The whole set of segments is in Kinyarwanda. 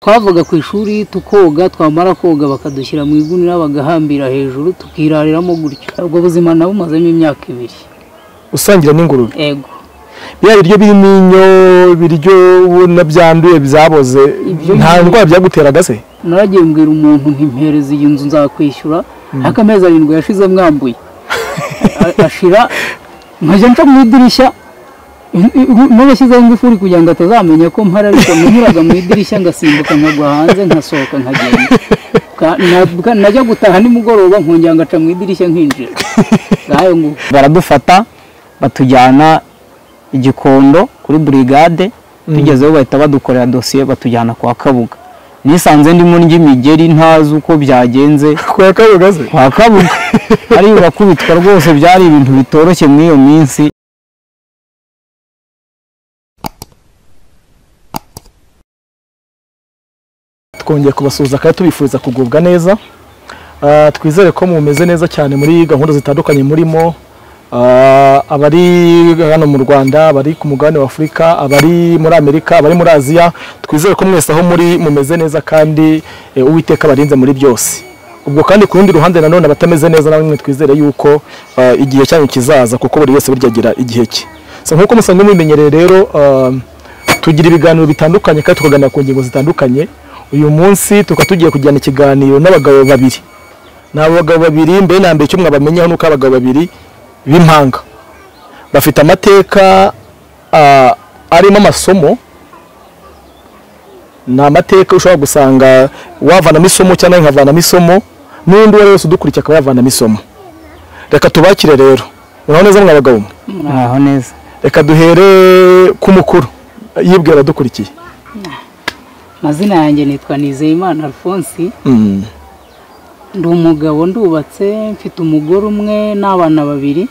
Twavaga ku ishuri tukoga, twamara koga bakadushyira mu igunira bagahambira hejuru tukirariramo gutyo. Ubwo buzima nabumazemo imyaka 2. Usangira n'ingurube? Yego. Bya biryo birimo inyo, ibiryo ubona byanduye byaboze, nta ndwara byaguteraga se? Naragiye mbwira umuntu nti mpereza iyi nzu nzakwishyura, ariko amezi 7 yashize mwambuye. Ashira nkajya nca mu idirishya, nabashyizeho ingufuri kugira ngo atazamenya ko mpari, ariko nanyuraga mu idirishya ngasimbuka nkagwa hanze nkasohoka nkagenda. Najya gutaha nimugoroba nkongera ngaca mu idirishya nkinjira. Ngayo ngo baradufata batujyana Igikondo kuri brigade, tugezeho bahita badukorera dosiye batujyana kwa Kabuga. Nisanze ndimo ndya ntazi uko byagenze. Kwa Kabuga se? Kwa Kabuga. Ari urakubitwa rwose, byari ibintu bitoroshye muri iyo minsi. Twongeye kubasuhuza kandi tubifuriza kugubwa neza. Twizere ko mumeze neza cyane muri gahunda zitandukanye murimo, abari hano mu Rwanda, abari ku mugabane wa Afurika, abari muri Amerika, abari muri Aziya. Twizere ko mwese aho muri mumeze neza kandi Uwiteka barinze muri byose. Ubwo kandi ku rundi ruhande nanone abatameze neza namwe twizere yuko igihe cyanyu kizaza, kuko buri wese burya agira igihe cye. So nkuko musanzwe mubimenyereye rero, tugira ibiganiro bitandukanye kandi tukaganira ku ngingo zitandukanye. Uyu munsi tukaba tugiye kujyana ikiganiro n'abagabo babiri. Ni abagabo babiri, mbere na mbere icyo mwabamenyaho nuko abagabo babiri b'impanga bafite amateka arimo amasomo. Ni amateka ushobora gusanga wavanamo isomo cyangwa nkavanamo isomo, n'undi uwo wese udukurikiye akaba yavanamo isomo. Reka tubakire rero. Muraho neza mwa bagabo? Muraho neza. Reka duhere ku mukuru yibwira abadukurikiye. Mazina yanjye nitwa Nizeyimana Alphonse. Ndi umugabo, ndubatse, mfite umugore umwe n'abana 2.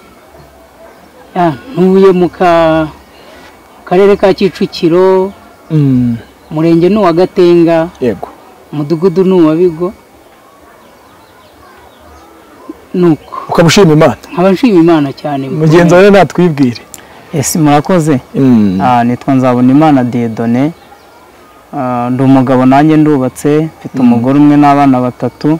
Ntuye mu karere ka Kicukiro, umurenge ni uwa Gatenga, yego, umudugudu ni uwa Bigo. Nuko ukaba ushima Imana? Nkaba nshima Imana cyane. Mugenzi wawe natwibwire. Ese murakoze. Nitwa Nzabonimana Dieudonné. Ndi umugabo nanjye ndubatse, mfite umugore umwe n'abana 3.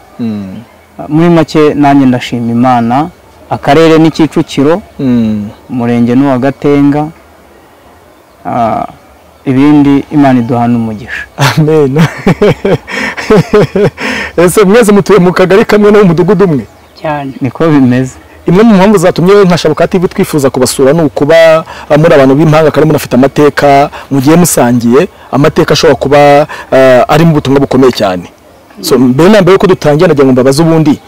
Muri make nanjye ndashima Imana. Akarere ni Kicukiro, umurenge ni uwa Gatenga. Ibindi Imana iduhana umugisha. Amen. Ese mwese mutuye mu kagari kamwe no mu mudugudu umwe? Cyane. Niko bimeze. Imwe mu mpamvu zatumye nka Shabuka TV twifuza kubasura ni ukuba muri abantu b'impanga kandi munafite amateka mugiye musangiye, amateka ashobora kuba ari mu butumwa bukomeye cyane. So mbere na mbere ko dutangira nagira ngo mbabaze ubundi,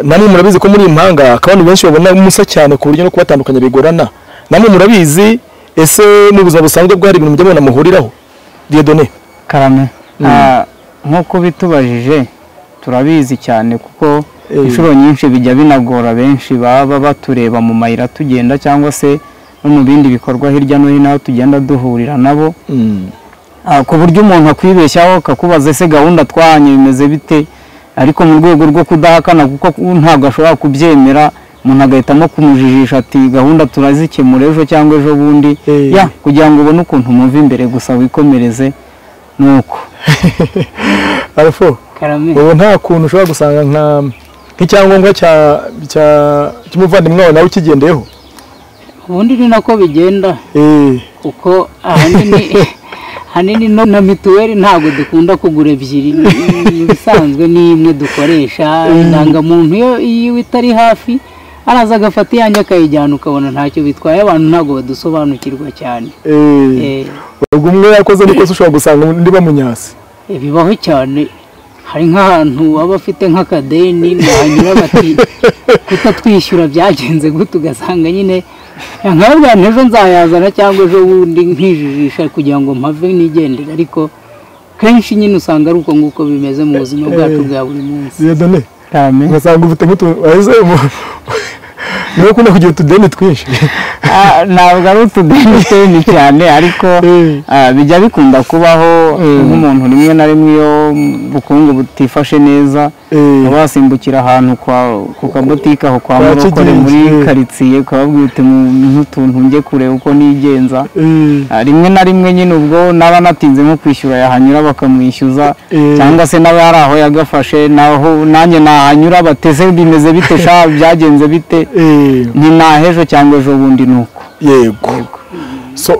namwe murabizi ko muri impanga abantu benshi babona musa cyane ku buryo no kubatandukanya bigorana. Namwe murabizi, ese mu buzima busanzwe bwari ibintu mujya mubona muhuriraho? Dieudonné. Karame. Nkuko bitubajije turabizi cyane, kuko inshuro nyinshi bijya binagora benshi baba batureba mu mayira tugenda cyangwa se no mu bindi bikorwa hirya no hino aho tugenda duhurira nabo, ku buryo umuntu akwibeshyaho akakubaza ese gahunda twahanye bimeze bite, ariko mu rwego rwo kudahakana kuko ntabwo ashobora kubyemera, umuntu agahitamo kumujijisha ati gahunda turazikemura ejo cyangwa ejo bundi, ya kugira ngo ubone ukuntu muva imbere gusa wikomereze. Nuko Alfo, ubu nta kuntu ushobora gusanga nk'icyangombwa cy'umuvandimwe wawe nawe ukigendeyeho? Ubundi ni nako bigenda, kuko ahanini no na mituweli ntabwo dukunda kugura 2, ibisanzwe ni imwe dukoresha. Indangamuntu iyo itari hafi araza agafata iyanjye akayijyana, ukabona ntacyo bitwaye. Abantu ntabwo badusobanukirwa cyane. Ubwo umwe yakoze nikosa ushobora gusanga undi bamunyasi. Bibaho cyane. Hari nk'ahantu baba bafite nk'akadeni bahanyura bati kutatwishyura byagenze gute, ugasanga nyine nkabwira ejo nzayazana cyangwa ejo bundi nkijijisha kugira ngo mpave nigendere, ariko kenshi nyine usanga ari uko nguko bimeze mu buzima bwacu bwa buri munsi. Dieudonné, ugasanga ufite niba ukunda kugira utudeni twinshi? Ntabwo ari utudeni twinshi cyane, ariko bijya bikunda kubaho nk'umuntu rimwe na rimwe iyo ubukungu butifashe neza, Wasimbukira ahantu ku kabotike aho kwa Murokore muri karitsiye, ukababwira uti nk'utuntu njye kure uko nigenza. Rimwe na rimwe nyine ubwo naba natinze nko kwishyura yahanyura bakamwishyuza, cyangwa se nawe hari aho yagafashe naho nanjye nahanyura bateze bimeze bite sha byagenze bite, ni nahejo cyangwa ejo bundi nuko. Yego. So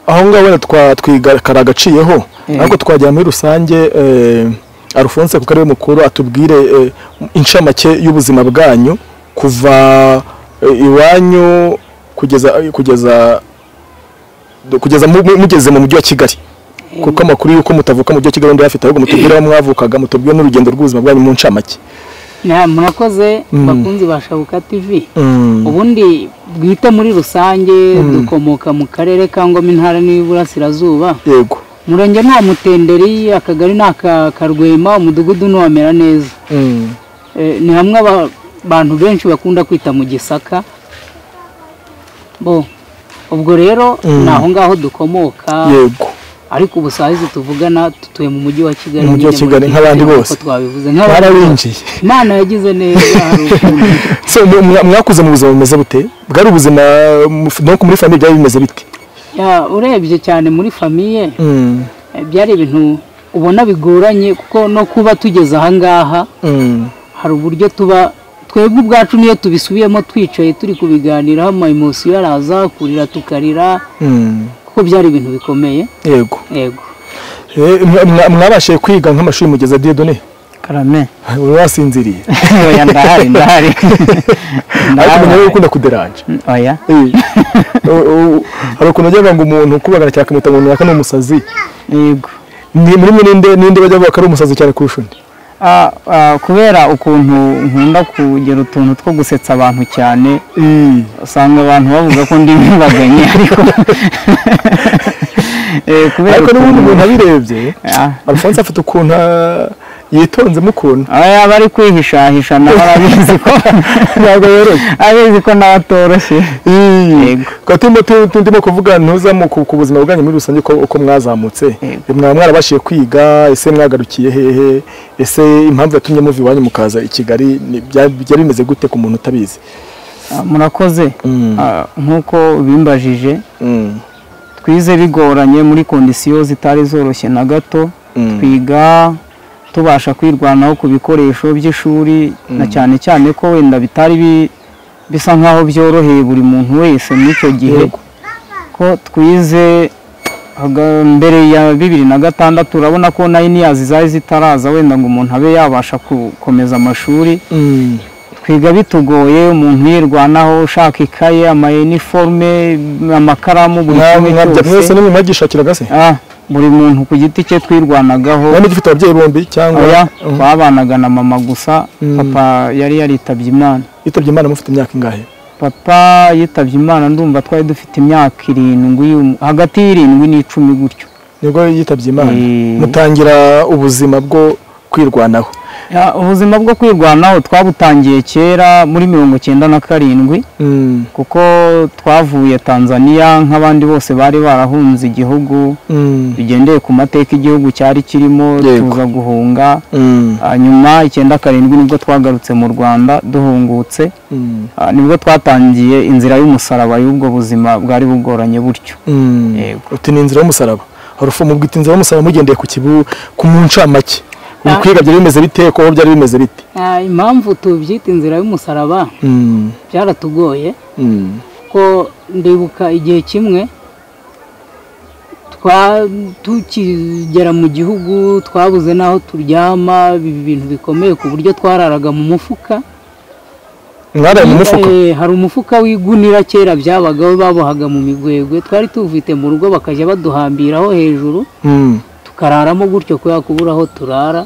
aho ngaho wenda twigakara agaciyeho, ariko twajya muri rusange. Alphonse kuko ariwe mukuru atubwire inshamake y'ubuzima bwanyu kuva iwanyu kugeza mugeze mu mujyi wa Kigali, kuko amakuru y'uko mutavuka mu mujyi wa Kigali ndayafite, ahubwo mutubwire aho mwavukaga, mutubwire n'urugendo rw'ubuzima bwanyu mu ncamake. Murakoze bakunzi ba Shabuka TV. Ubundi bwite muri rusange dukomoka mu karere ka Ngoma, intara y'Iburasirazuba. Yego. Murenge nta Mutenderi, akagari ni Karwema, umudugudu ni Wamera neza. Ni hamwe abantu benshi bakunda kwita mu Gisaka. Bo ubwo rero naho ngaho dukomoka. Yego. Ariko ubu sahizi tuvugana tutuye mu mujyi wa Kigali, mu mujyi wa Kigali nk'abandi bose twabivuze nk'abandi. Imana yagize neza. So mwakuze mu buzima bumeze bute? Bwari ubuzima donc muri famille byari bimeze bite? Ya urebye cyane muri famille byari ibintu ubona bigoranye, kuko no kuba tugeze aha ngaha hari uburyo tuba twebwe ubwacu niyo tubisubiyemo twicaye turi kubiganiraho, ama emotion araza kurira tukarira, kuko byari ibintu bikomeye. Yego. Yego. Mwabashije kwiga nk'amashuri mugeza Dieudonné? Karame. Uri wasinziriye? Oya ndahari. Ariko umenye ukunda kuderanje. Oya. Hari ukuntu ujya ngo umuntu kubagana cyane akamwita ngo runaka ni umusazi. Yego. Ni muri mwe ninde bajya bavuga ko ari umusazi cyane kurusha undi? Kubera ukuntu nkunda kugira utuntu two gusetsa abantu cyane, usanga abantu bavuga ko ndi nk'ibaganye, ariko kubera ariko n'ubundi umuntu abirebye Alphonse afite ukuntu yitonzemo ukuntu aba ari kwihishahisha, nawe arabizi ko ntabwo yoroshye, abizi ko nawe atoroshye. Yego. Turimo kuvuga ntuza ku buzima bwanyu muri rusange uko mwazamutse, mwaba mwarabashije kwiga, ese mwagarukiye hehe, ese impamvu yatumye muva iwanyu mukaza i Kigali byari bimeze gute ku muntu utabizi? Murakoze. Nk'uko bimbajije, twize bigoranye muri kondisiyo zitari zoroshye na gato. Twiga tubasha kwirwanaho ku bikoresho by'ishuri, na cyane cyane ko wenda bitari bisa nkaho byoroheye buri muntu wese muri icyo gihe. Ko twize mbere ya 2006, urabona ko 9 years zari zitaraza wenda ngo umuntu abe yabasha gukomeza amashuri. Twiga bitugoye, umuntu yirwanaho ushaka ikaye, ama uniforme, amakaramu, buri kimwe cyose. Mwese nimwe mwagishakiraga se? Buri muntu ku giti cye twirwanagaho. Mwari mugifite ababyeyi bombi cyangwa? Oya, twabanaga na mama gusa, papa yari yaritabye Imana. Yitabye Imana mufite imyaka ingahe? Papa yitabye Imana ndumva twari dufite imyaka 7, hagati y'7 n'10 gutyo. Nibwo yitabye Imana. Mutangira ubuzima bwo kwirwanaho. Ubuzima bwo kwirwanaho twabutangiye kera muri 97, kuko twavuye Tanzania nk'abandi bose bari barahunze igihugu, bigendeye ku mateka igihugu cyari kirimo, tuza guhunga. Nyuma 97 nibwo twagarutse mu Rwanda duhungutse, nibwo twatangiye inzira y'umusaraba y'ubwo buzima bwari bugoranye butyo. Yego. Uti ni inzira y'umusaraba. Harufu mubwita inzira y'umusaraba mugendeye ku kibu ku muncamake. Kwiga byari bimeze bite, ko byari bimeze bite? Impamvu tubyita inzira y'umusaraba byaratugoye, ko ndibuka igihe kimwe tukigera mu gihugu twabuze naho turyama, ibintu bikomeye ku buryo twararaga mu mufuka. Mwaraye mu mufuka? Hari umufuka w'igunira kera byabagaho babohaga mu migwegwe, twari tuvite mu rugo bakajya baduhambiraho hejuru, tukararamo gutyo kubera kubura aho turara.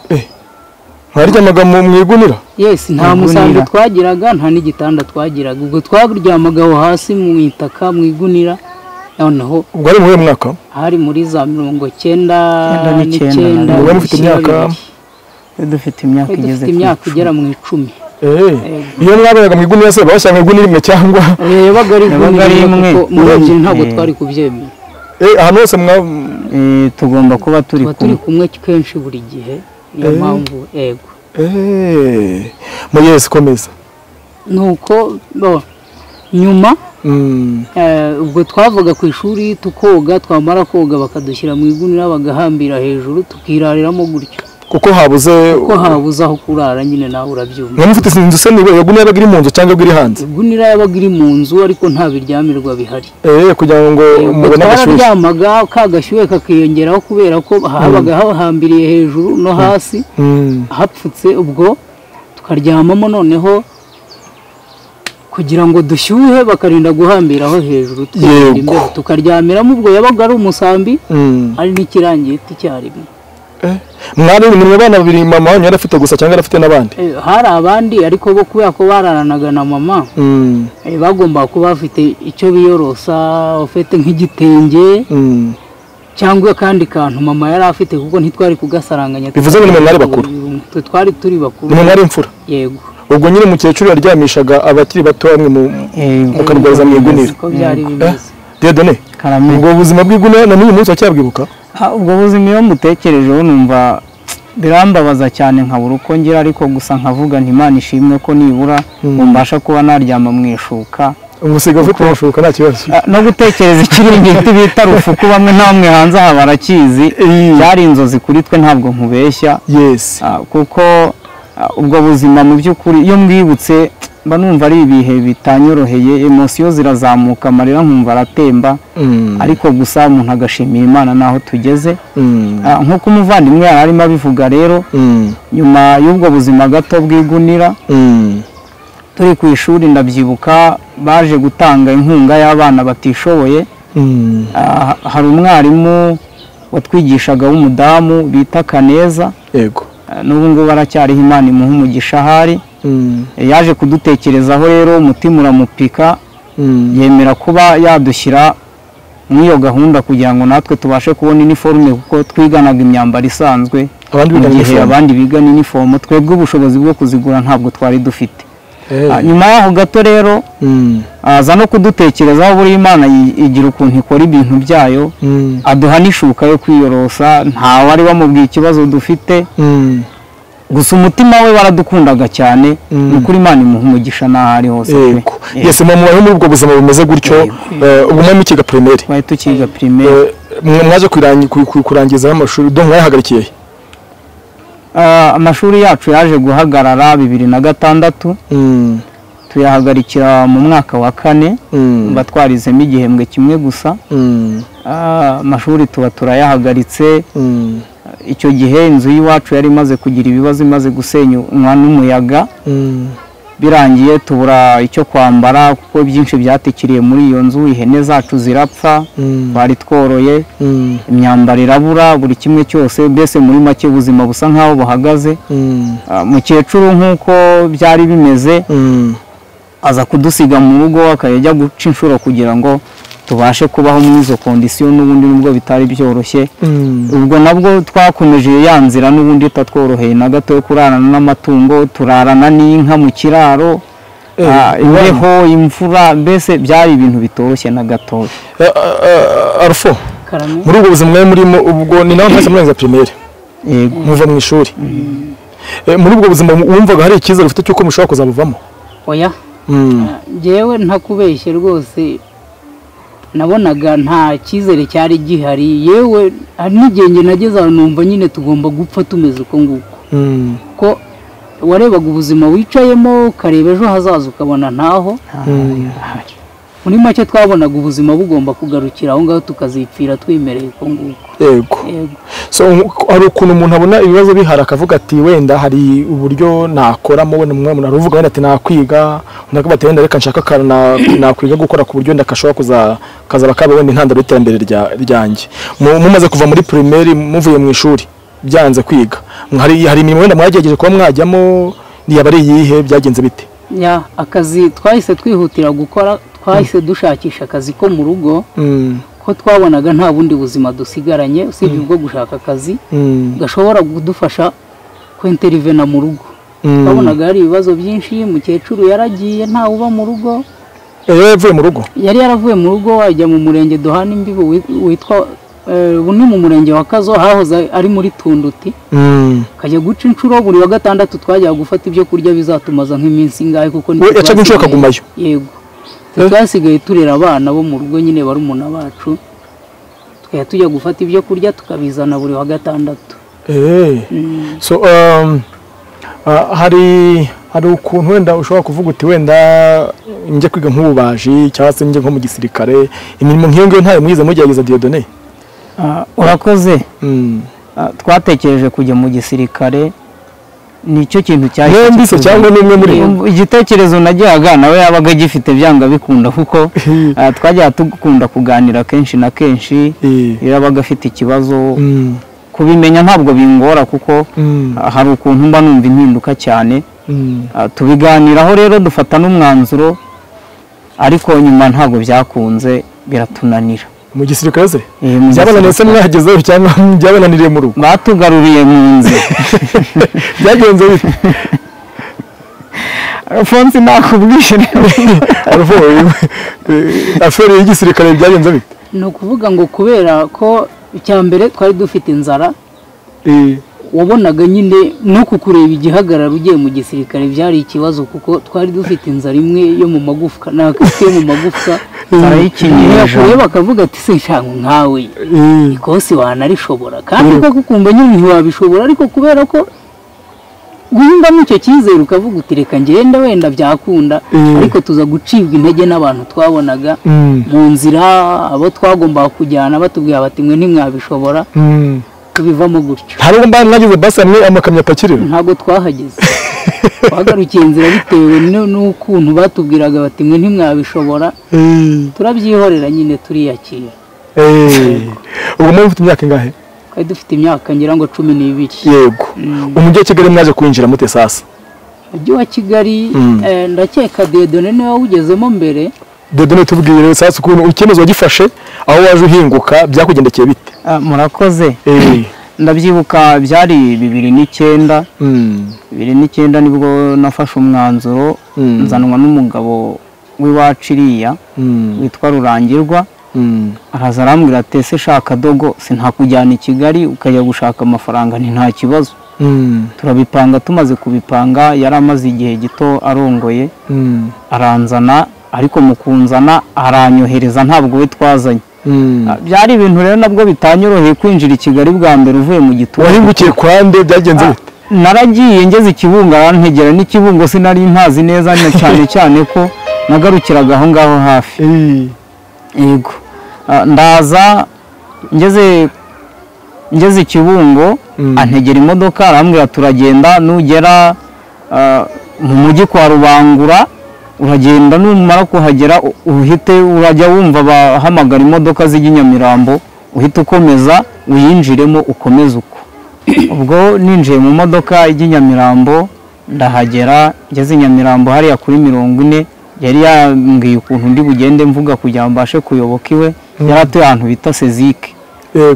Mwaryamaga mu igunira? Yes, nta musambi twagiraga, nta n'igitanda twagiraga, ubwo twaryamaga aho hasi mu itaka mu igunira. Noneho ubwo ari muri mwaka? Hari muri za 99. Ubwo mufite imyaka? Dufite imyaka igeze ku imyaka igera mu 10. Iyo mwabaga mu igunira se babashyira mu igunira imwe cyangwa? Yabaga ari imwe, kuko ntabwo twari kubyemera. Ahantu hose tugomba kuba turi kumwe kenshi buri gihe, niyo mpamvu. Yego. Muyesi komeza. Nuko nyuma ubwo twavaga ku ishuri tukoga, twamara koga bakadushyira mu igunira bagahambira hejuru tukirariramo gutyo. Kuko habuze aho kurara nyine, nawe urabyumva. Mufite inzu se niwe yagunira yabaga iri mu nzu cyangwa iri hanze? Igunira yabaga iri mu nzu ariko nta biryamirwa bihari. Kugira ngo mubone agashyushyu. Twararyamaga ka gashyuhe kakiyongeraho kubera ko habaga hahambiriye hejuru no hasi hapfutse, ubwo tukaryamamo noneho kugira ngo dushyuhe bakarinda guhambiraho hejuru tukaryamiramo. Ubwo yabaga ari umusambi ari n'ikirangiti icyarimwe. Mwari muri abana babiri mama wanyu yarafite gusa cyangwa yarafite n'abandi? Hari abandi ariko bo kubera ko bararanaga na mama bagomba kuba bafite icyo biyorosa, ufite nk'igitenge cyangwa akandi kantu mama yari afite, kuko ntitwari kugasaranganya. Bivuze ngo ni mwari bakuru? Twe twari turi bakuru. Ni mwari imfura? Yego. Ubwo nyine mukecuru yaryamishaga abakiri bato bamwe mukarwariza mu igunira. Uko byari bimeze. Dieudonné, ubwo buzima bw'igunira na n'uyu munsi wacyabwibuka? Ubwo buzima iyo mutekerejeho numva birambabaza cyane nkabura uko ngira, ariko gusa nkavuga nti Imana ishimwe ko nibura mbasha kuba naryama mu ishuka. Umusiga ufite amashuka nta kibazo. No gutekereza ikiringiti bita rufuku bamwe na bamwe hanze aha barakizi, byari inzozi kuri twe ntabwo nkubeshya. Yes. Kuko ubwo buzima mu by'ukuri iyo mbwibutse mba numva ari ibihe bitanyoroheye, emosiyo zirazamuka, amarira nkumva aratemba, ariko gusa umuntu agashimira Imana naho tugeze. Nk'uko umuvandimwe yari arimo abivuga rero, nyuma y'ubwo buzima gato bw'igunira turi ku ishuri ndabyibuka baje gutanga inkunga y'abana batishoboye. Hari umwarimu watwigishaga w'umudamu bita Kaneza. Yego. N'ubu ngubu aracyariho, Imana imuha umugisha ahari. Yaje kudutekerezaho rero umutima uramupika, yemera kuba yadushyira muri iyo gahunda kugira ngo natwe tubashe kubona iniforume, kuko twiganaga imyambaro isanzwe abandi bigana inifomu, twebwe ubushobozi bwo kuzigura ntabwo twari dufite. Nyuma yaho gato rero aza no kudutekerezaho, buri Imana igira ukuntu ikora ibintu byayo, aduha n'ishuka yo kwiyorosa, ntawe wari wamubwiye ikibazo dufite. Gusa umutima we waradukundaga cyane, ni ukuri Imana imuha umugisha n'aho ari hose. Yese mama wawe muri ubwo buzima bumeze gutyo, ubu mwari mukiga primaire? Twari tukiga primaire. Mwaje kurangiza amashuri, donc mwayahagarikiye? Amashuri yacu yaje guhagarara 2006, tuyahagarikira mu mwaka wa 4, batwarizemo igihembwe kimwe gusa. Amashuri tuba turayahagaritse. Icyo gihe inzu y'iwacu yari imaze kugira ibibazo, imaze gusenywa n'umuyaga. Birangiye tubura icyo kwambara kuko byinshi byatikiriye muri iyo nzu, ihene zacu zirapfa, twari tworoye, imyambaro irabura, buri kimwe cyose, mbese muri make ubuzima busa nkaho buhagaze. Mukecuru nk'uko byari bimeze aza kudusiga mu rugo, akajya guca inshuro kugira ngo tubashe kubaho muri izo kondisiyo n'ubundi nubwo bitari byoroshye. Ubwo nabwo twakomeje ya nzira n'ubundi itatworoheye na gato yo kurarana n'amatungo, turarana n'inka mu kiraro, imbeho, imvura, mbese byari ibintu bitoroshye na gatoya. Arfo, muri ubwo buzima murimo ubwo ni naho mwese murenza primaire, muva mu ishuri, muri ubwo buzima wumvaga hari icyizere ufite cy'uko mushobora kuzabuvamo? Oya, njyewe ntakubeshye rwose, nabonaga nta cyizere cyari gihari. Yewe hari n'igihe nageze aho numva nyine tugomba gupfa tumeze uko nguko, ko warebaga ubuzima wicayemo ukareba ejo hazaza ukabona ntaho. Muri make twabonaga ubuzima bugomba kugarukira aho ngaho tukazipfira twimereye uko nguko. Yego. So hari ukuntu umuntu abona ibibazo bihara akavuga ati wenda hari uburyo nakoramo, wenda umuntu aruvuga wenda ati nakwiga, undi akavuga ati wenda reka nshaka akantu nakwiga gukora ku buryo ndakashobora kazaba kaba wenda intandaro y'iterambere ryanjye. Mumaze kuva muri primaire muvuye mu ishuri byanze kwiga, hari imirimo wenda mwagerageje kuba mwajyamo, yaba ari iyihe, byagenze bite? Ya, akazi twahise twihutira gukora, twahise dushakisha akazi ko mu rugo, ko twabonaga nta bundi buzima dusigaranye usibye ubwo gushaka akazi gashobora kudufasha kwinterivena mu rugo. Twabonaga hari ibibazo byinshi, mukecuru yaragiye ntawe uba mu rugo. Yaravuye mu rugo? Yari yaravuye mu rugo, ajya mu murenge duhana imbibi witwa Ubu ni mu murenge wa Kazo, hahoze ari muri Tunduti. Kajya guca inshuro buri wa gatandatu twajyaga gufata ibyo kurya bizatumaza nk'iminsi ingahe, kuko yacaga inshuro akagumayo. Yego, twasigaye turera abana bo mu rugo nyine barumuna bacu, tukajya tujya gufata ibyo kurya tukabizana buri wa gatandatu. So hari ukuntu wenda ushobora kuvuga uti wenda njye kwiga nk'ububaji cyangwa se njye nko mu gisirikare, imirimo nk'iyo ngiyo ntayo mwize mugerageza Dieudonné? Urakoze. Twatekereje kujya mu gisirikare, nicyo kintu cyahise cyangwa n'umwe muri igitekerezo najyaga nawe yabaga gifite byanga bikunda, kuko twajyaga dukunda kuganira kenshi na kenshi, yabaga afite ikibazo kubimenya ntabwo bingora, kuko hari ukuntu mba numva impinduka cyane. Tubiganiraho rero dufata n'umwanzuro, ariko nyuma ntabwo byakunze biratunanira. Mu gisirikare se byabananiye se mwagezeho cyangwa byabananiriye mu rugo? Batugaruriye mu nzu. Byagenze bite? Alphonse nakubwishe. Aferi y'igisirikare byagenze bite? Ni ukuvuga ngo kubera ko icya mbere twari dufite inzara, wabonaga nyine no kukureba igihagararo ugiye mu gisirikare byari ikibazo, kuko twari dufite inzara imwe yo mu magufwa n'akafite yo mu magufwa, yakureba bakavuga ati se nshaka nkawe ikosi wanarishobora, kandi koko ukumva nyine ntiwabishobora, ariko kubera ko wiyumvamo icyo cyizere ukavuga uti reka ngende wenda byakunda. Ariko tuza gucibwa intege n'abantu twabonaga mu nzira, abo twagombaga kujyana batubwira bati mwe ntimwabishobora, tubivamo gutyo. Hari ubwo mwagize basi amwe amakamyo apakirira? Ntabwo twahageze, twagarukiye inzira bitewe n'ukuntu batubwiraga bati mwe ntimwabishobora, turabyihorera nyine turiyakira. Ubwo mwari mufite imyaka ingahe? Twari dufite imyaka ngira ngo 12. Yego. Umujyi wa Kigali mwaje kwinjira mute sasa? Umujyi wa Kigali ndakeka Dieudonné niwe wawugezemo mbere. Dieudonné tubwire sasa ukuntu icyemezo wagifashe, aho waje uhinguka byakugendekeye bite? Murakoze. Ndabyibuka byari 2009. 2009 nibwo nafashe umwanzuro, nzanwa n'umugabo w'iwacu iriya witwa Rurangirwa. Araza arambwira ati ese shaka dogo sinakujyana i Kigali ukajya gushaka amafaranga, ni nta kibazo. Turabipanga, tumaze kubipanga yari amaze igihe gito arongoye, aranzana, ariko mu kunzana aranyohereza ntabwo we twazanye. Byari ibintu rero nabwo bitanyoroheye kwinjira i Kigali bwa mbere uvuye mu giturage. Wahingukiye kwande byagenze bite? Naragiye ngeze Kibungo arantegera, n'Ikibungo sinari mpazi neza cyane cyane ko nagarukiraga aho ngaho hafi. Yego. Ndaza ngeze Kibungo antegera imodoka arambwira turagenda, nugera mu mujyi kwa Rubangura uragenda, numara kuhagera uhite urajya wumva bahamagara imodoka zijya Nyamirambo, uhite ukomeza uyinjiremo ukomeze uko. Ubwo ninjiye mu modoka ijya Nyamirambo ndahagera, ngeze Nyamirambo hariya kuri 40 yari yambwiye ukuntu ndi bugende mvuga kugira ngo mbashe kuyoboka iwe, yari atuye ahantu bita Sezike.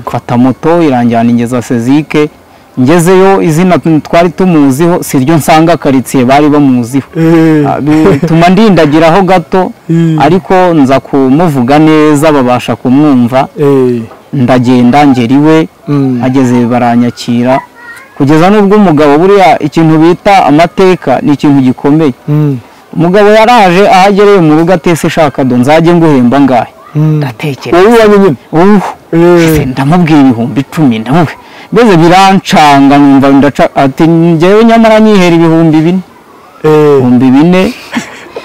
Fata moto iranjyana ingeza Sezike, ngezeyo izina twari tumuziho siryo nsanga karitsiye bari bamuziho, bituma ndindagiraho gato, ariko nza kumuvuga neza babasha kumwumva. Ndagenda ngera iwe, ageze baranyakira, kugeza n'ubwo umugabo buriya ikintu bita amateka ni ikintu gikomeye. Umugabo yaraje ahagereye mu rugo atese shaka do nzajye nguhemba ngahe? Ndatekereza wowe wanyine ubu ndamubwira 10,000 ndamubwira mbese birancanga numva ndaca ati njyewe nyamara nyihera 4,000. 4,000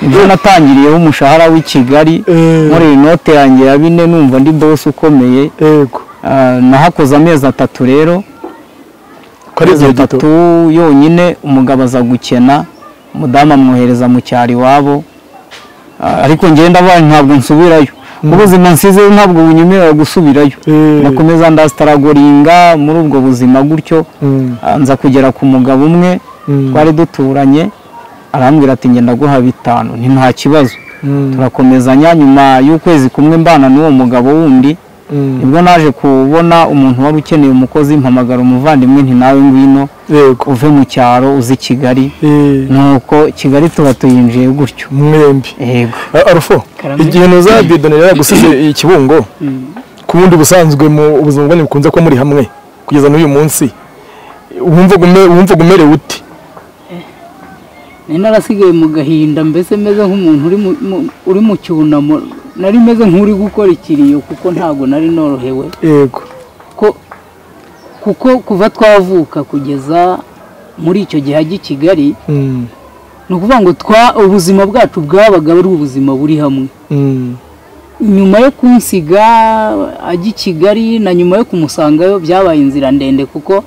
nibyo natangiriyeho umushahara w'i Kigali, muri inote yanjye ya 4 numva ndi boss ukomeye. Yego. Nahakoze amezi 3 rero, amezi 3 yonyine umugabo aza gukena, umudamu amwohereza mu cyaro iwabo, ariko ngenda abaye ntabwo nsubirayo. Ubuzima nsize ntabwo bunyemerera gusubirayo, nakomeza ndasitaragoringa muri ubwo buzima gutyo. Nza kugera ku mugabo umwe twari duturanye, arambwira ati ngenda guha 5, nti nta kibazo. Turakomezanya, nyuma y'ukwezi kumwe mbana n'uwo mugabo wundi, nibwo naje kubona umuntu wari ukeneye umukozi, mpamagara umuvandimwe nti nawe ngwino uve mu cyaro uzi Kigali. Nuko Kigali tuba tuyinjiye gutyo mwembi. Yego. Arufo, igihe nuza Dieudonné yaragusize Ikibungo, Ku bundi busanzwe mu ubuzima bwanyu bukunze ko muri hamwe kugeza n'uyu munsi, wumva umerewe ute? Nari narasigaye mu gahinda, mbese meze nk'umuntu uri mu cyunamo, nari meze nk'uri gukora ikiriyo kuko ntabwo nari norohewe. Yego. Kuko kuva twavuka kugeza muri icyo gihe ajya i Kigali, ni ukuvuga ngo ubuzima bwacu bwabaga ari ubuzima buri hamwe. Nyuma yo kunsiga ajya i Kigali na nyuma yo kumusangayo byabaye inzira ndende, kuko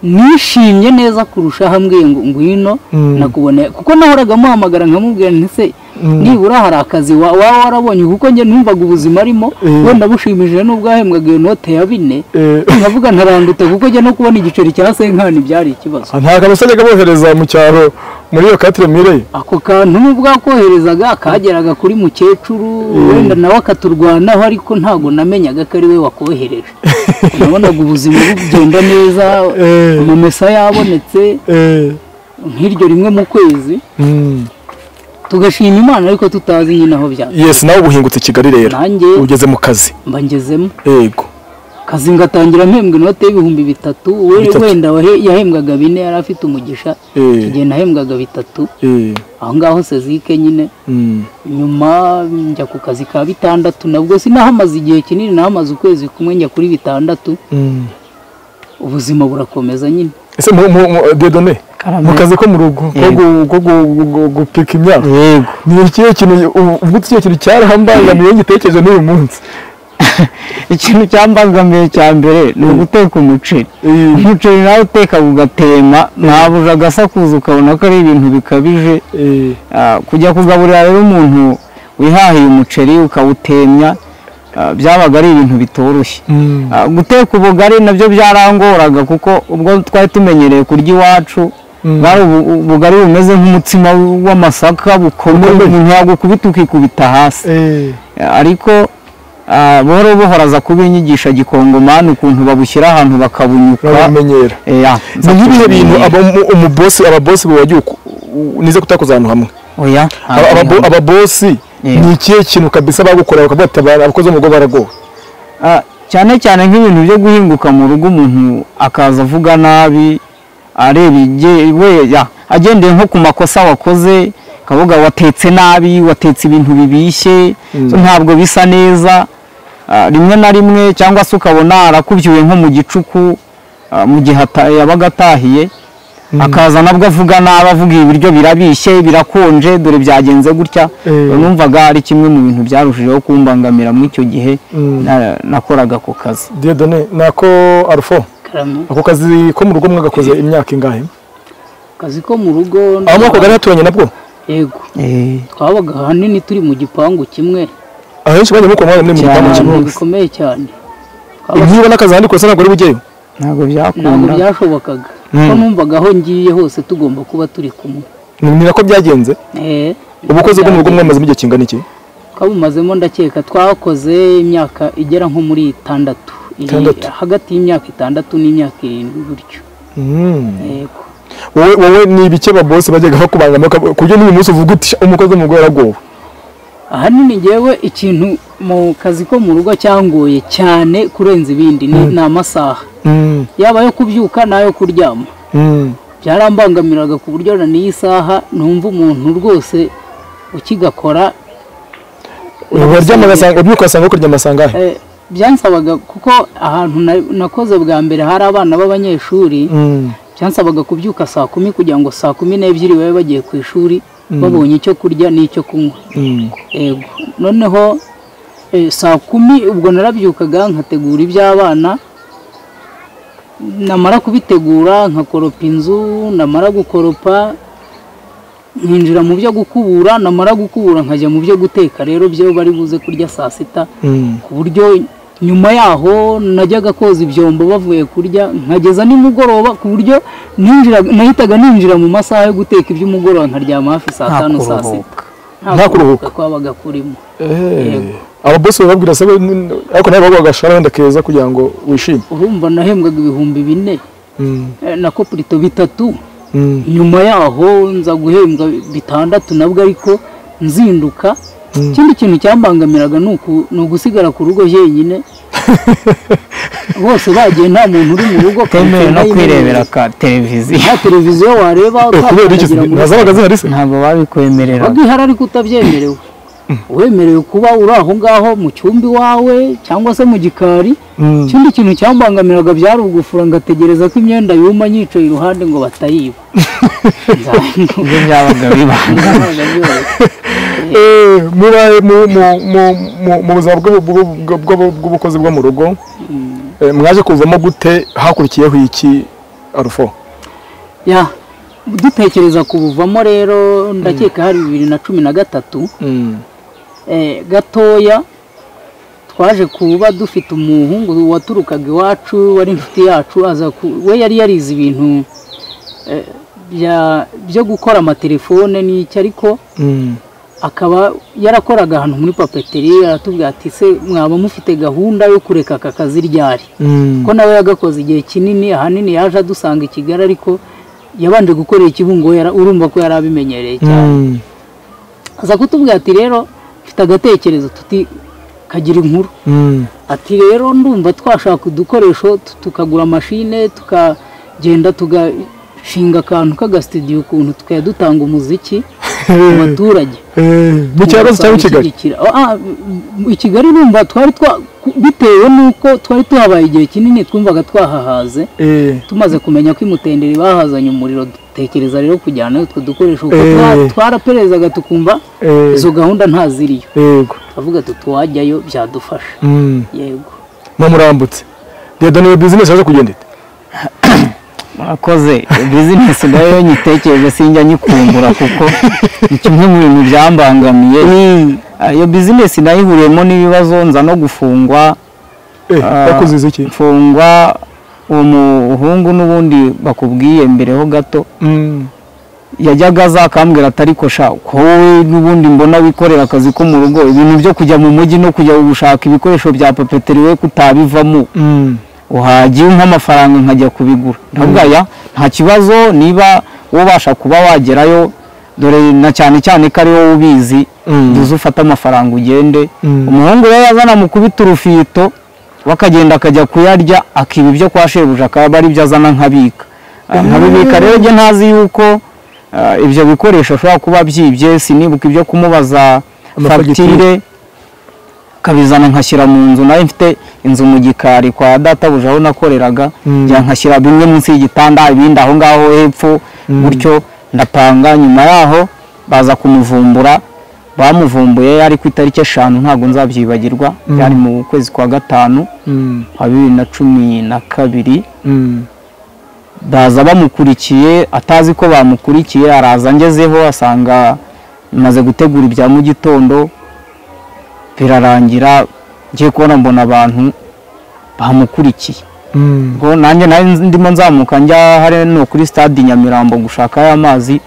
nishimye neza kurusha hamwe ngo ngwino nakubona, kuko nahoraga muhamagara nkamubwira nti se nibura hari akazi waba warabonye, kuko njye numvaga ubuzima arimo wenda bushimishije n'ubwo yahembwaga iyo note ya 4, nkavuga ntaranduta kuko njye no kubona igiceri cya senkani byari ikibazo. Nta kantu usajyaga bohereza mu cyaro muri iyo 4000? Ako kantu nubwo akoherezaga kageraga kuri mukecuru, wenda nawe akaturwanaho, ariko ntago namenyaga ko ari we wakohereje. Nabonaga ubuzima bugenda neza, amamesa yabonetse nk'iryo rimwe mu kwezi, tugashima Imana ariko tutazi nyine aho byaba. Yes, nawe ubuhingutse Kigali rero ugeze mu kazi? Mba ngezemo. Yego. Kazi ngatangira mpembwa inote y'ibihumbi 3, wenda yahembwaga 4, yari afite umugisha, igihe nahembwaga 3. Aho ngaho sezike nyine. Nyuma njya ku kazi ka 6, nabwo sinahamaze igihe kinini, nahamaze ukwezi kumwe njya kuri 6. Ubuzima burakomeza nyine. Ese Dieudonné, mu kazi ko mu rugo ko gupika imyaka, yego, ni ikihe kintu ubwo ikihe kintu cyarahambangamiye ngitekereje n'uyu munsi? Ikintu cyambangamiye cya mbere ni uguteka umuceri. Umuceri nawe uteka ugatema, ntabuje agasakuza ukabona ko ari ibintu bikabije. Kujya kugaburira rero umuntu wihahiye umuceri ukawutemya byabaga ari ibintu bitoroshye. Guteka ubugari nabyo byarangoraga, kuko ubwo twari tumenyereye kurya iwacu bari ubugari bumeze nk'umutsima w'amasaka bukomeye, umuntu yagukubita ukikubita hasi. Ariko buhoro buhoro aza kubinyigisha gikongomani ukuntu babushyira ahantu bakabunyuka, baramenyera. Ni nk'ibihe bintu ababosi bagiye nize kutakoza ahantu hamwe? Oya, ababosi ni ikihe kintu kabisa bagukora bakavuga ati abakozi mu rugo baragowe? Cyane cyane nk'ibintu byo guhinguka mu rugo, umuntu akaza avuga nabi, areba we agendeye nko ku makosa wakoze, kavuga watetse nabi, watetse ibintu bibishye, ntabwo bisa neza rimwe na rimwe, cyangwa se ukabona arakubyuye nko mu gicuku mu gihe yabaga atahiye, akaza nabwo avuga nabi, avuga ibiryo birabishye, birakonje, dore byagenze gutya. Numvaga ari kimwe mu bintu byarushijeho kumbangamira muri icyo gihe nakoraga ako kazi. Dieudonné, nako Alpho, ako kazi ko mu rugo mwagakoze imyaka ingahe? Akazi ko mu rugo aho mwakoraga naturanye nabwo? Yego. Twabaga ahanini turi mu gipangu kimwe. Ahenshi bajya mukora muri mu gipangu kimwe bikomeye cyane. Niba nakazi ahandi kose ntabwo ari bugeyo? Ntabwo byakunda, ntabwo byashobokaga. Kuko numvaga aho ngiye hose tugomba kuba turi kumwe. Ni nako byagenze? Ubukozi bwo mu rugo mwamaze igihe kingana iki? Twabumazemo ndakeka twakoze imyaka igera nko muri 6. Hagati y'imyaka 6 n'imyaka 7 gutyo. Yego. Wowe ni ibike ba boss bajyaga bakubangama ku buryo n'uyu munsi uvuga uti umukozi mu rugo yaragowe? Ahanini ngewe ikintu mu kazi ko mu rugo cyangoye cyane kurenza ibindi ni amasaha. Yaba yo kubyuka nayo kuryama. Byarambangamiraga ku buryo na n'iyi saha numva umuntu rwose ukigakora. Uryama ugasanga ubyuka ugasanga kuryama asangahe? Byansabaga kuko ahantu nakoze bwa mbere hari abana b'abanyeshuri, byansabaga kubyuka saa 10 kugira ngo saa 12 babe bagiye ku ishuri babonye icyo kurya n'icyo kunywa. Yego. Noneho saa 10 ubwo narabyukaga nkategura iby'abana, namara kubitegura nkakoropa inzu, namara gukoropa nkinjira mu byo gukubura, namara gukubura nkajya mu byo guteka. Rero byo bari buze kurya saa 6, ku buryo nyuma yaho najyaga koza ibyombo bavuye kurya nkageza nimugoroba, ku buryo nahitaga ninjira mu masaha yo guteka iby'umugoroba nkaryama hafi saa 5 saa 6. Nta kuruhuka kwabaga kurimo. Ababosi bababwira se ariko nawe baguha agashahara wenda keza kugira ngo wishime? Urumva nahembwaga ibihumbi 4 na koprito 3. Nyuma yaho nza guhembwa 6 nabwo, ariko nzinduka. Ikindi kintu cyambangamiraga ni ugusigara ku rugo jyenyine. Bose bagiye, nta muntu uri mu rugo, Temewe no kwirebera ka televiziyo. Nta televiziyo wareba. Kubera iki? Ntazabaga zihari se? Ntabwo babikwemerera. Ihari ariko utabyemerewe. Wemerewe kuba uri aho ngaho mu cyumba iwawe cyangwa se mu gikari. Ikindi kintu cyambangamiraga byari ugufura, ngategereza ko imyenda yuma nyicaye iruhande ngo batayiba. Ibyo byabaga bibanga. Mu buzima bw'ubukozi bwo mu rugo mwaje kuvamo gute? Hakurikiyeho iki, Arufo? Ya, dutekereza kubuvamo rero, ndakeka hari 2013 gatoya, twaje kuba dufite umuhungu waturukaga iwacu wari inshuti yacu, aza we yari yarize ibintu byo gukora amatelefone n'iki, ariko akaba yarakoraga ahantu muri papeterie. Aratubwira ati: "Se mwaba mufite gahunda yo kureka aka kazi ryari?" Ko nawe yagakoze igihe kinini. Ahanini yaje adusanga i Kigali, ariko yabanje gukorera Ikibungo, urumva ko yari abimenyereye cyane. Aza kutubwira ati: "Rero mfite agatekerezo." Tuti: "Kagira inkuru." Ati: "Rero ndumva twashaka udukoresho, tukagura mashine, tukagenda tugashinga akantu k'agasitidiyo, ukuntu tukajya dutanga umuziki mu baturage." Mu cyaro cyangwa i Kigali? I Kigali. Urumva twari bitewe n'uko twari tuhabaye igihe kinini, twumvaga twahahaze. Tumaze kumenya ko imutenderi bahazanye umuriro, dutekereza rero kujyana utwo dukoresho, kuko twaraperezaga tukumva izo gahunda ntaziriyo. Turavuga tuti wajyayo byadufasha. Yego. Murambutse Dieudonne, business yaje kugenda ite? Murakoze. Business nayo nyitekereje sinjya nyikumbura, kuko ni kimwe mu bintu byambangamiye. Iyo business nayihuriyemo n'ibibazo, nza no gufungwa. Bakuziza iki? Mfungwa uwo muhungu n'ubundi bakubwiye mbere ho gato yajyaga aza akambwira ati: "Ariko sha, ko wowe n'ubundi mbona wikorera akazi ko mu rugo, ibintu byo kujya mu mujyi no kujya gushaka ibikoresho bya papeterie we kutabivamo, uhagiye nk'amafaranga nkajya kubigura?" Ndavuga: "Ya, nta kibazo, niba ubasha kuba wagerayo, dore na cyane cyane ko ari wowe ubizi, uze ufate amafaranga ugende." Umuhungu rero yazana mukubita urufito, bakagenda akajya kuyarya, akiba ibyo kwa shebuja, akaba ari byo azana nkabika, nkabibika. Rero njye ntazi yuko ibyo bikoresho ashobora kuba byibye, sinibuka ibyo kumubaza fagitire, akabizana nkashyira mu nzu. Nawe mfite inzu mu gikari kwa databuja aho nakoreraga, njya nkashyira bimwe munsi y'igitanda, ibindi aho ngaho hepfo gutyo, ndapanga. Nyuma yaho baza kumuvumbura. Bamuvumbuye yari ku itariki 5, ntabwo nzabyibagirwa, byari mu kwezi kwa gatanu kwa 2012. Baza bamukurikiye, atazi ko bamukurikiye, araza ngezeho asanga maze gutegura ibya mu gitondo birarangira. Ngiye kubona mbona abantu bamukurikiye. Ngo nanjye nari ndimo nzamuka njya hari no kuri stade Nyamirambo gushaka y'amazi,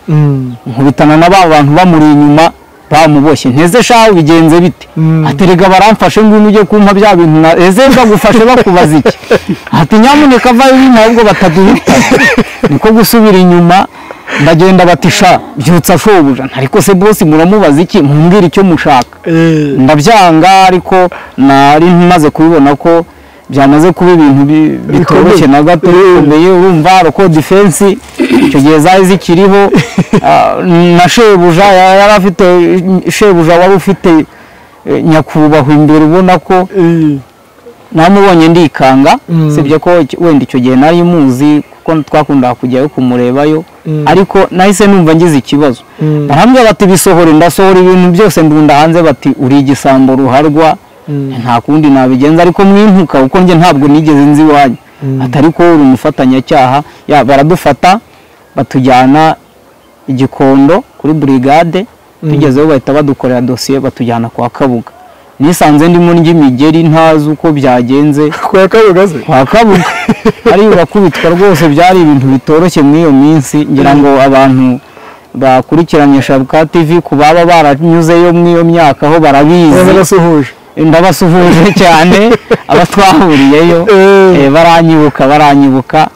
nkubitana na ba bantu bamuri inyuma bamuboshye. Nteze shaho, bigenze bite? Aterega baramfashe, ngwino ujye kumpa bya bintu. Na eze bagufashe bakubaza iki? Ati: "Nyamuneka vayo ahubwo bataduhita." Niko gusubira inyuma, ndagenda, batisha: "Byutsa shobuja." Ariko se boss muramubaza iki? Mumbwira icyo mushaka. Ndabyanga, ariko nari maze kubibona ko byamaze kuba ibintu bitoroshye na gato, bikomeye. Urumva roko defense icyo gihe zari zikiriho, na shebuja yari afite, shebuja wari ufite nyakubahwa imbere, ubona ko namubonye ndikanga. Sibye ko wenda icyo gihe nari muzi kuko twakundaga kujyayo kumurebayo, ariko nahise numva ngize ikibazo. Barambwira bati: "Bisohore." Ndasohora ibintu byose ndunda hanze, bati: "Uri igisambo ruharwa." Nta kundi nabigenza, ariko mwintuka kuko njye ntabwo nigeze nzi iwanyu, atari ko uri umufatanyacyaha. Ya, baradufata batujyana Igikondo kuri burigade. Tugezeho bahita badukorera dosiye, batujyana kwa Kabuga. Nisanze ndimo ndya imigeri ntazi uko byagenze. Kwa Kabuga se? Kwa Kabuga ari urakubitwa rwose, byari ibintu bitoroshye muri iyo minsi. Ngira ngo abantu bakurikiranye Shabuka TV, ku baba baranyuzeyo muri iyo myaka aho barabizi. Ndabasuhuje. Ndabasuhuje cyane abatwahuriyeyo, baranyibuka, baranyibuka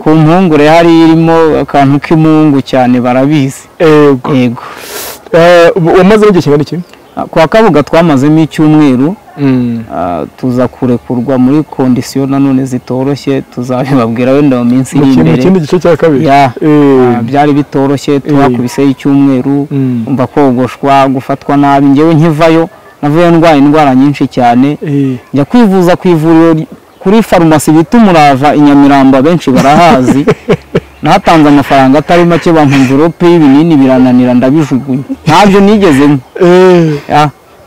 ku mpungure hari irimo akantu k'imungu cyane, barabizi. Yego. Yego. Wamaze igihe kingana iki? Kwa Kabuga twamazemo icyumweru, tuza kurekurwa muri kondisiyo nanone zitoroshye, tuzabibabwira wenda mu minsi iri imbere. Mu kindi gice cya kabiri. Byari bitoroshye, tubakubiseho icyumweru, umva kogoshwa, gufatwa nabi. Njyewe nkivayo navuye ndwaye indwara nyinshi cyane, njya kwivuza ku ivuriro kuri farumasi bita Umurava i Nyamirambo, abenshi barahazi. Natanze amafaranga atari make, bampa envelope y'ibinini birananira ndabijugunya, ntabyo nigezemo.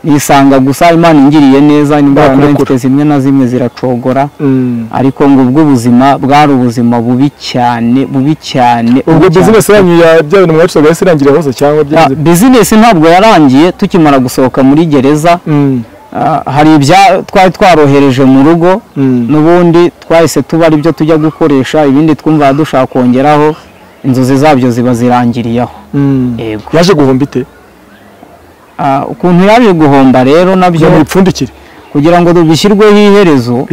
Nisanga gusa Imana ingiriye neza, indwara mfite zimwe na zimwe ziracogora, ariko ngo ubwo ubuzima bwari ubuzima bubi cyane, bubi cyane. Ubwo business yanyu ya bya bintu mwacuruzaga yahise irangira hose cyangwa byagenze? Business ntabwo yarangiye, tukimara gusohoka muri gereza hari ibya twari twarohereje mu rugo, n'ubundi twahise tuba ari byo tujya gukoresha, ibindi twumva dushaka kongeraho, inzozi zabyo ziba zirangiriye aho. Yego. Yaje guhomba ite? Ukuntu yaje guhomba rero nabyo mupfundikire kugira ngo bishyirweho iherezo.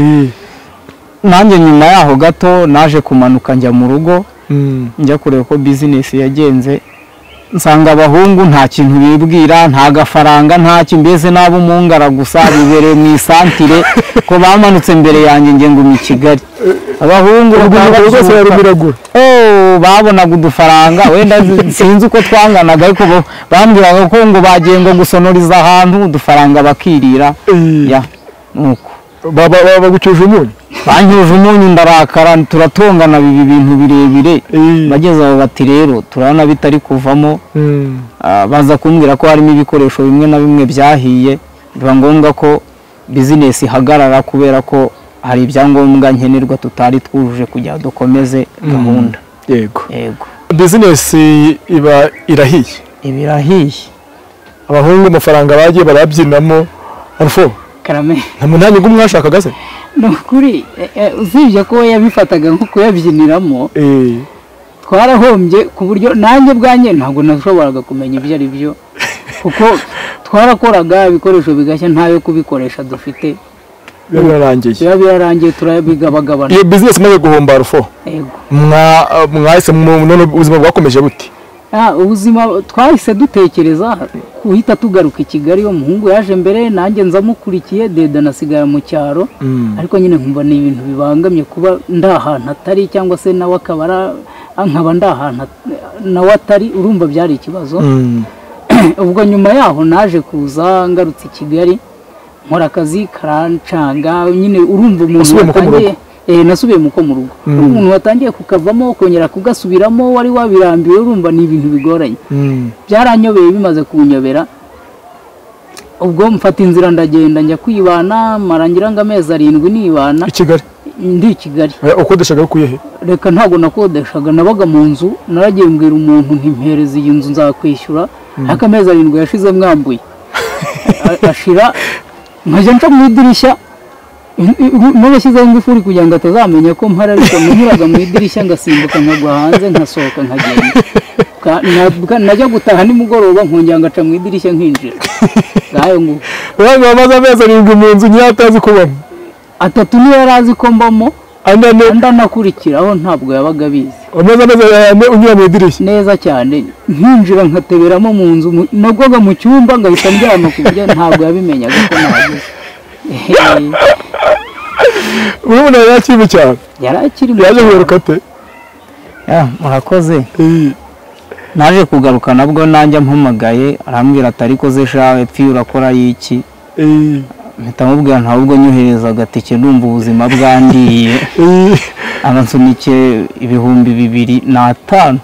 Nanjye nyuma yaho gato naje kumanuka njya mu rugo, njya kureba ko business yagenze, nsanga abahungu nta kintu bibwira, nta gafaranga, nta kimbeze nabo mungara gusa bibereye mu isantire, ko bamanutse mbere yanjye nge nguma i Kigali. Abahungu babonaga udufaranga wenda sinzi uko twanganaga, ariko bambwiraga ko ngo bagiye ngo gusonoriza ahantu udufaranga bakirira. Nuko bagucyuje umunyu, bancyuje umunyu ndarakara, turatongana bibi bintu birebire. Bageze aho bati rero turabona bitari kuvamo, baza kumbwira ko harimo ibikoresho bimwe na bimwe byahiye, biba ngombwa ko business ihagarara kubera ko hari ibyangombwa nkenerwa tutari twujuje kugira dukomeze gahunda. Yego. Yego. Business iba irahiye. Ibirahiye. Abahungu amafaranga bagiye barabyinamo. Alpho. Karame. Nta munani gumwashakaga se? Nukuri usibye ko yabifataga nko kuyabyiniramo, twarahombye ku buryo nanjye bwanjye ntabwo nashoboraga kumenya ibyo ari byo, kuko twarakoraga ibikoresho bigashya ntayo kubikoresha dufite. Birarangiye. Birarangiye turabigabagabana. Iyo business imaze guhomba Alpho. Yego. Mwahise none ubuzima bwakomeje bute? Ubuzima twahise dutekereza guhita tugaruka i Kigali. Umuhungu yaje mbere nanjye nzamukurikiye, Deda nasigara mu cyaro, ariko nyine nkumva ni ibintu bibangamye kuba ndahantu atari, cyangwa se nawe akaba nkaba ndahantu nawe atari, urumva byari ikibazo. Ubwo nyuma yaho naje kuza ngarutse i Kigali, nkora akazi karancanga nyine, urumva umuntu watangiye. Nasubiye muko mu rugo. Umuntu watangiye kukavamo kongera kugasubiramo wari wabirambiwe, urumva ni ibintu bigoranye. Byaranyobeye bimaze kunyobera. Ubwo mfata inzira ndagenda njya kwibana, marangira ngo amezi 7 nibana. I Kigali. Ndi i Kigali. Ukodeshaga kuye he? Reka ntabwo nakodeshaga, nabaga mu nzu, naragiye mbwira umuntu nti mpereza iyi nzu nzakwishyura, ariko amezi 7 yashize mwambuye. Ashira nkajya nca mu idirishya, nabashyizeho ingufuri kugira ngo atazamenya ko mpari, ariko nanyuraga mu idirishya ngasimbuka nkagwa hanze nkasohoka nkagenda. Najya gutaha nimugoroba nkongera ngaca mu idirishya nkinjira. Ngayo ngo bamaze amezi 7 mu nzu nyatazi kubamo. 3 niyo yari azi ko mbamo, andi anakurikiraho ntabwo yabaga abizi. Amaze amezi 4 unyura mu idirishya neza cyane, nkinjira nkateberamo mu nzu, nagwaga mu cyumba ngahita ndyama ku buryo ntabwo yabimenyaga ko nahageze. Urabona yari akiri mu cyaro? Yari akiri mu cyaro. Yaje kugaruka ate? Murakoze. Naje kugaruka nabwo nanjye ampamagaye, arambwira ati ariko ze shawe pfi urakora iki? Mpita mubwira nta ubwo nyohereza agatike ndumva ubuzima bwandiye. Abansunike 2005.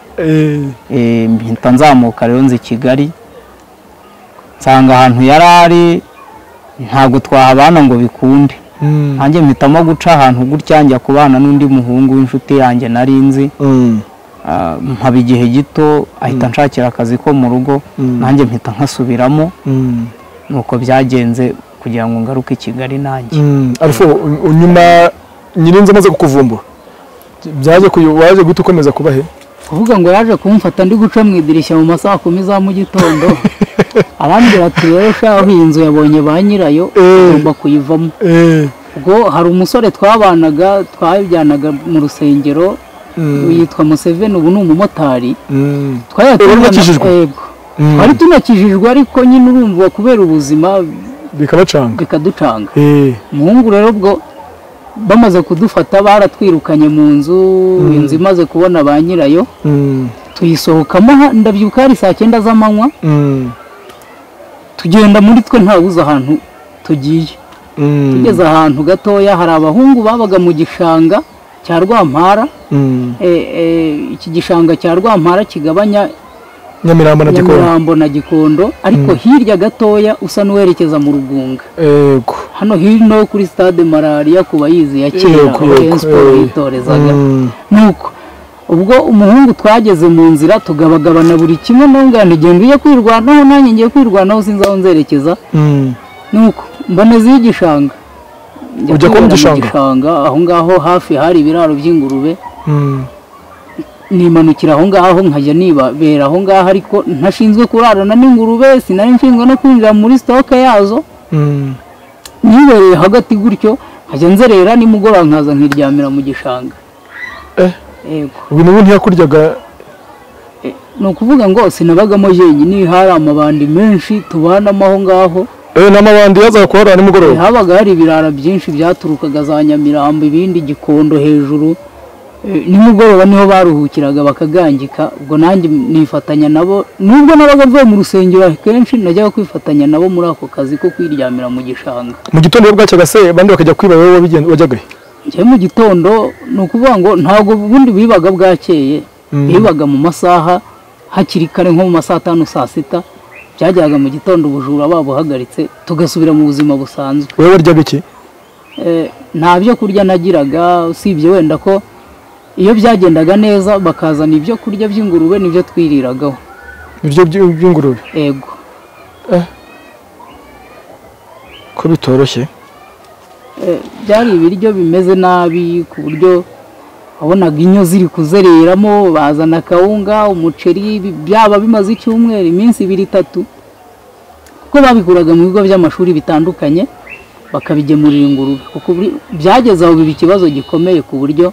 Mpita nzamuka rero nzi Kigali, nsanga ahantu yari ari ntabwo twahabana ngo bikunde. Nanjye mpitamo guca ahantu gutya njya kubana n'undi muhungu w'inshuti yanjye nari nzi. Mpaba igihe gito ahita nshakira akazi ko mu rugo, nanjye mpita nkasubiramo. Nuko byagenze kugira ngo ngaruke i Kigali nanjye. Alpho, nyuma nyirinzu amaze kukuvumbura, byaje waje guhita ukomeza kuba he? Kuvuga ngo yaje kumfata ndi guca mu idirishya mu masaha 10 za mu gitondo, arambwira ati rero shaho iyi nzu yabonye ba nyirayo, ugomba kuyivamo. Ubwo hari umusore twabanaga, twajyanaga mu rusengero, yitwa Museveni, ubu ni umumotari. Twari Wakijijwe? Yego. Twari tunakijijwe ariko nyine urumva kubera ubuzima bikabacanga, bikaducanga. Umuhungu rero ubwo bamaze kudufata baratwirukanye mu nzu, inzu imaze kubona ba nyirayo, tuyisohokamo ndabyibuka hari saa 9 z'amanywa, tugenda muri twe ntawuzi ahantu tugiye. Tugeze ahantu gatoya hari abahungu babaga mu gishanga cya Rwampara, iki gishanga cya Rwampara kigabanya Nyamirambo na Gikondo, ariko hirya gatoya usa n'uwerekeza mu Rugunga. Yego. Hano hino kuri stade Malaria kuba yizi ya kera Rayon Sport yitorezaga. Nuko ubwo umuhungu twageze mu nzira tugabagabana buri kimwe, nongana igenda uye kwirwanaho nanjye ngiye kwirwanaho sinzi aho nzerekeza. Nuko mboneze y'igishanga. Ujya ko mu gishanga aho ngaho hafi hari ibiraro by'ingurube. Nimanukira aho ngaho nkajya nibabera aho ngaho, ariko ntashinzwe kurarana n'ingurube, sinari nshinzwe no kwinjira muri stock yazo. Nibereye hagati gutyo nkajya nzerera, nimugoroba nkaza nkiryamira mu gishanga. Yego. Ubu n'ubu ntiyakuryaga? Ni ukuvuga ngo sinabagamo jenyine, hari amabandi menshi tubanamo aho ngaho. N'amabandi yazaga kuharara nimugoroba? Habaga hari ibirara byinshi byaturukaga za Nyamirambo, ibindi Gikondo hejuru. Nimugoroba niho baruhukiraga bakagangika, ubwo nanjye nifatanya nabo, nubwo nabaga mvuye mu rusengero kenshi najyaga kwifatanya nabo muri ako kazi ko kwiryamira mu gishanga. Mu gitondo iyo bwacyaga se abandi bakajya kwiba, wowe wajyaga he? Njye mu gitondo ni ukuvuga ngo ntabwo ubundi bibaga bwakeye, bibaga mu masaha hakiri kare nko mu masaha 5 saa 6, byajyaga mu gitondo ubujura babuhagaritse tugasubira mu buzima busanzwe. Wowe waryaga iki? Nta byo kurya nagiraga, usibye wenda ko iyo byagendaga neza bakazana ibyo kurya by'ingurube nibyo twiriragaho. Ibiryo by'ingurube? Yego. Ko bitoroshye? Byari ibiryo bimeze nabi ku buryo wabonaga inyo ziri kuzereramo, bazana kawunga, umuceri, byaba bimaze icyumweru, iminsi 2 3, kuko babikuraga mu bigo by'amashuri bitandukanye bakabigemurira ingurube. Kuko byageze aho biba ikibazo gikomeye ku buryo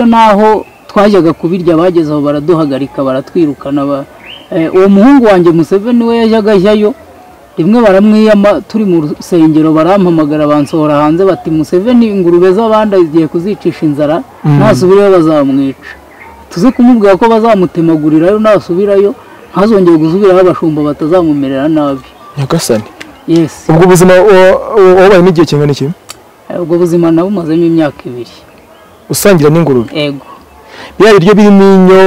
naho twajyaga kubirya bageze aho baraduhagarika baratwirukana. Uwo muhungu wanjye Museveni we yajyaga ajyayo, rimwe baramwiyama turi mu rusengero barampamagara bansohora hanze bati Museveni ingurube z'abandi agiye kuzicisha inzara, nasubirayo bazamwica. Tuze kumubwira ko bazamutemagurirayo nasubirayo, ntazongere gusubirayo abashumba batazamumerera nabi. Nyagasani. Yes. Ubwo buzima wabayemo igihe kingana iki? Ubwo buzima nabumazemo imyaka 2. Usangira n'ingurube? Yego. Bya biryo birimo inyo,